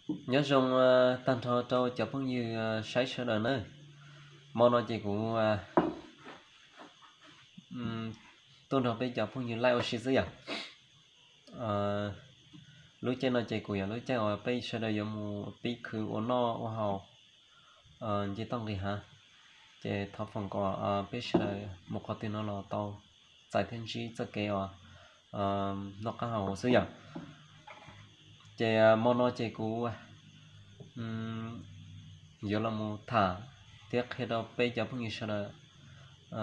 Nyob zoo tag nrho rau cov phooj ywg saib sawv daws na. Hmo no ces kuv tuaj nrog peb cov phooj ywg laij ua si xwb yom. Lub caij no ces kuv yog lub caij uas peb sawv daws yuav mus pib khwv ua noj ua haus nce toj nqis hav. Ces thov foom kom peb sawv daws mus qhov twg no los tau txais thiab ntsib txoj kev uas noj qab haus huv xwb yom. Ces hmo no ces kuv yuav los mus tham thiab qhia rau peb cov phooj ywg sawv daws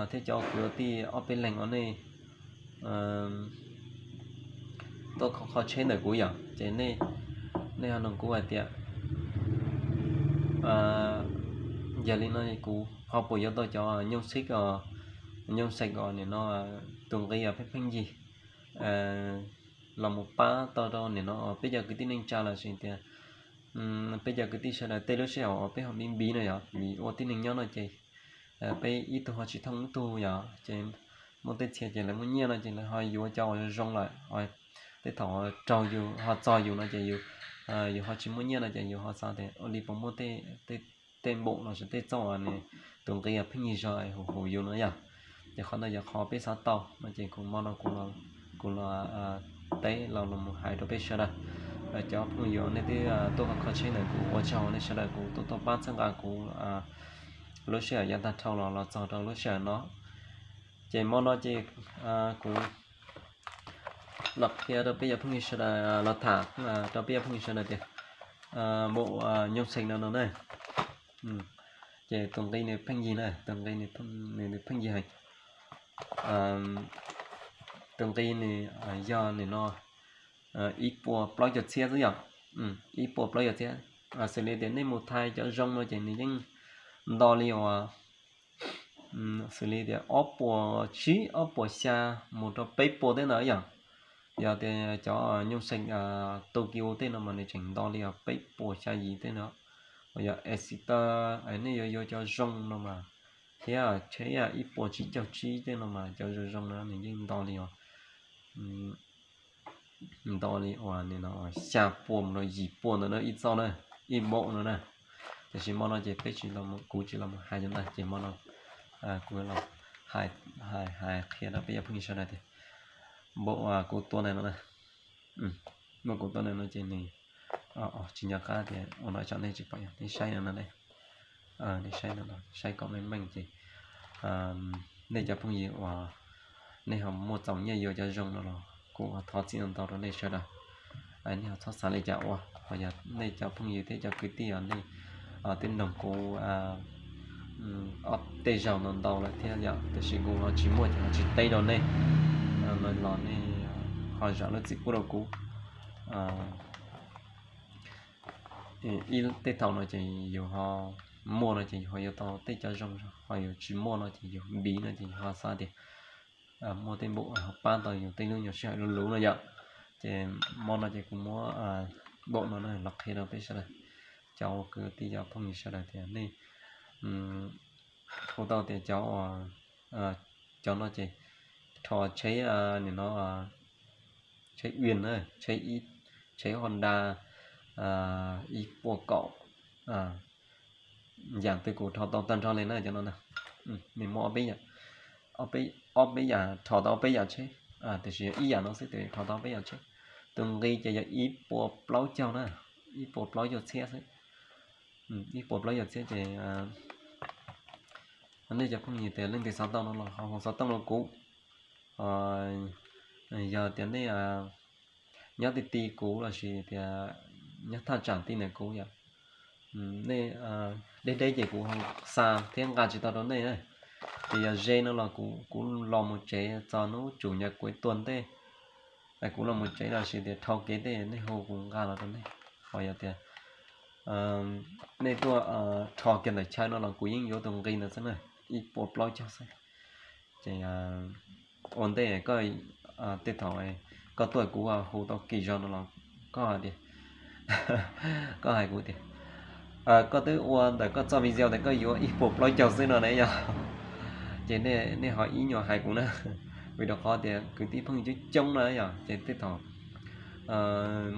thiab cov kwv tij ob peb leeg uas nej tuaj kho kho tsheb ntawm kuv yom, ces nej ho nug kuv hais tias yog li no kuv ho puas yuav tau cov nyooj xeem os, nyooj xeem os nim no tus nqi pheej pheej yig los mus pab tau rau nim no peb cov kwv tij neej tsa lossis tias peb cov kwv tij sawv daws tej lub sij hawm uas peb ho npiv npiv no yom, vim ua tib neeg nyob no ces peb ib tug ho tsis thooj ib tug yom, ces muaj tej txhia ces lawv muaj nyiaj no ces lawv ho yuav cov uas zoo lawm, tej thaum raug yus ho txog yus no ces yus ho tsis muaj nyiaj no ces yus ho xav tias ua li puas muaj tej npaum lossis tej txoj uas nws tus nqi pheej yig zog huv huv yus no yom. Ces qhov ntawd yog qhov peb xav tau no ces kuv hmo no kuv los teb los los mus hais rau peb sawv daws. Cov phooj ywg nej twb tuaj kho kho tsheb ntawm kuv ua tsaug nej sawv daws kuv tuaj tuaj pab txhawb nqa kuv lub sij hawm yav tag dhau los los txog rau lub sij hawm no. Ces hmo no ces kuv los qhia rau peb cov phooj ywg sawv daws, los tham rau peb cov phooj ywg sawv daws tias npaum nyooj xeem no no na, ces tus nqi nws pheej yig na, tus nqi nws pheej yig heev. Tus nqi nws yog nim no ib puas plaub caug txhiab xwb yom, ib puas plaub caug txhiab. Xws li tias nej mus thaij cov zoo no ces nws yeej nto li uas xws li tias ob puas tsib ob puas xya mus rau peb puas tej ntawd yom. Yog tias cov nyooj xeem Tokyo tej no mas nws tseem nto li uas peb puas xya yim tej no. Uas yog Exeter, nej yuav yuav cov zoo no mas thiab tsheb ib puas tsib caug tsib tej no mas cov zoo zoo no nws yeej nto li uas nto li uas xya puas mus rau yim puas ntawd na ib txoj na, ib npaum no na. Tiam sis hmo no ces peb tsis, kuv tsis los mus hais cov ntawd ces hmo no kuv los hais qhia rau peb cov phooj ywg sawv daws tias npaum kuv tua ntawm no na, npaum kuv tua ntawm no ces nws tsis nco qab tias ua no tsam nej tsis pom, yog nej saib no no, nej saib no no saib kom meej meej ces nej cov phooj ywg uas nej ho muaj txaus nyiaj yuav cov zoo no los kuv thov txim ntau rau nej sawv daws. Nej ho txhob xav li cas ua, ho yog nej cov phooj ywg thiab cov kwv tij os nej twb noog kuv ob tej zaug no ntau lawm thiab yom, tiam sis kuv ho tsis muaj ces ho tsis teb rau nej no los nej ho zam lub txim pub rau kuv. Ib tej thaum no ces yus ho muaj no ces yus ho yuav tau tej cov zoo, ho yus tsis muaj no ces yus npiv no ces yus ho xav tias muaj tej npaum ho pab tau yus tej lub nyuag sij hawm luv luv no yom. Ces hmo no ces kuv muab npaum no na los qhia rau peb sawv daws, cov kwv tij cov phooj ywg sawv daws tias nej hu tau tias cov, cov no ces rho tsheb, nim no tsheb Uiv na, tsheb Honda ib puas kaum, yam twg kuv rho tau tag nrho li na cov no na. Nws muaj ob peb yam, ob peb yam rho tau ob peb yam tsheb, tiam sis ib yam no xwb tes rho tau ob peb yam tsheb. Tus nqi ces yog ib puas plaub caug na, ib puas plaub caug txhiab xwb. Ib puas plaub caug txhiab ces nej cov phooj ywg tias leej twg xav tau no los ho hu xov tooj rau kuv. Yog tias nej nyob ti ti kuv lossis tias nyob thaj tsam ti ntawm kuv yom, nej deb deb ces kuv xa thiab nqa tsis tau rau nej na. Ces yog ze no los kuv los mus tsev txog hnub tsum nyuam kuv tuag ntej, kuv los mus tsev lossis tias dhau kev tej nej hu kuv nqa los rau nej. Ho yog tias nej tuaj rho kiag ntawm chaw no los kuv yeej yuav tus nqi ntawd xwb na, ib puas plaub caug xwb. Ces ua ntej koj, tej thaum koj tuaj kuv hu tau kis zog no los koj hais tias, koj hais kuv tias koj twb ua ntawm koj txoj video ntawd koj yuav ib puas plaub caug xwb no ne yog. Ces nej ho ib nyuag hais kuv na, vim rau qhov tias kwv tij phooj ywg coob coob na yog, ces tej thaum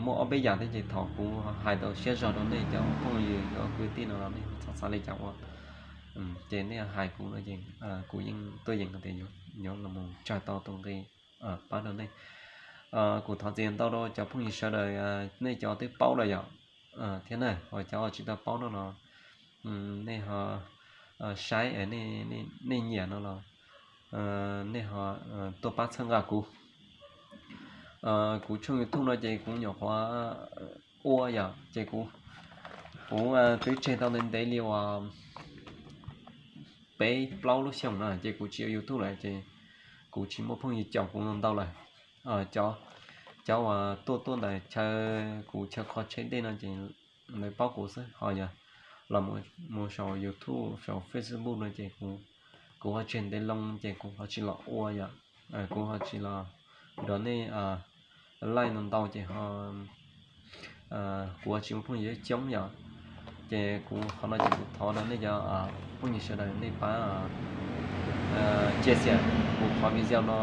muaj ob peb yam thiab ces thov kuv hais tau siab zog rau nej cov phooj ywg cov kwv tij no los nej txhob xav li cas ua. Ces nej hais kuv no ces kuv yeej tuaj yeem tias yuav los mus tsa tau tus nqi pab rau nej. Kuv thov txim ntau rau cov phooj ywg sawv daws, nej cov twb paub lawm yom, thiab na, ho cov tsis tau paub no los nej ho saib, nej nyiam no los nej ho tuaj pab txhawb nqa kuv. Kuv tshooj YouTube no ces kuv nyuam qhuav ua yom, ces kuv, kuv twb tseg tau ntev ntev li uas peb plaub lub xyoo na ces kuv tsis ua YouTube lawm ces kuv tsis muaj phooj ywg caum kuv ntau lawm. Cov, cov uas tuaj tuaj ntawm chaw, kuv chaw qhov tsheb dej no ces lawv paub kuv xwb, ho yog los mus saum YouTube saum Facebook no ces kuv ho tseg ntev loo ces kuv ho tsis los ua yom, kuv ho tsis los nrog nej like no ntau ces kuv ho tsis muaj phooj ywg coob yom. Ces kuv qhov no ces kuv thov rau nej cov phooj ywg sawv daws nej pab chia sẻ kuv qhov video no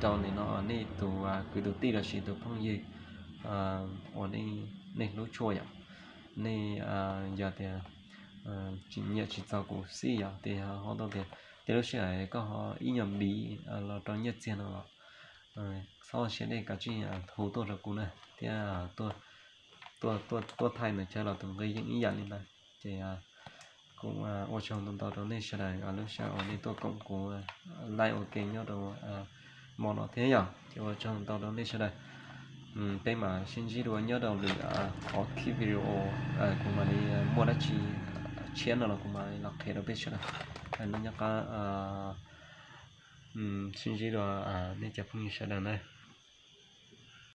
rau nim no nej tus kwv tus tij los sis tus phooj ywg uas nej hlub tshua yom. Nej yog tias tsis nyiam tsis txog kuv xij yom, tias ho tau tias tej lub sij hawm koj ho ib nyuag npiv los rau nyiaj txiag no los txhob ua siab dej, kav tsij hu tuaj rau kuv na, thiab tuaj thaij ntawm chaw los tus nqi yeej ib yam li ntawd. Ces kuv ua tsaug ntau ntau rau nej sawv daws lub sij hawm uas nej tuaj koom kuv like ua ke nyob rau hmo no thiab yom. Ces ua tsaug ntau rau nej sawv daws. Peb mam sib ntsib dua nyob rau lwm qhov clip video, kuv mam li muaj dab tsi tshiab no los kuv mam li los qhia rau peb sawv daws. Nyob qab sib ntsib dua nej cov phooj ywg sawv daws na.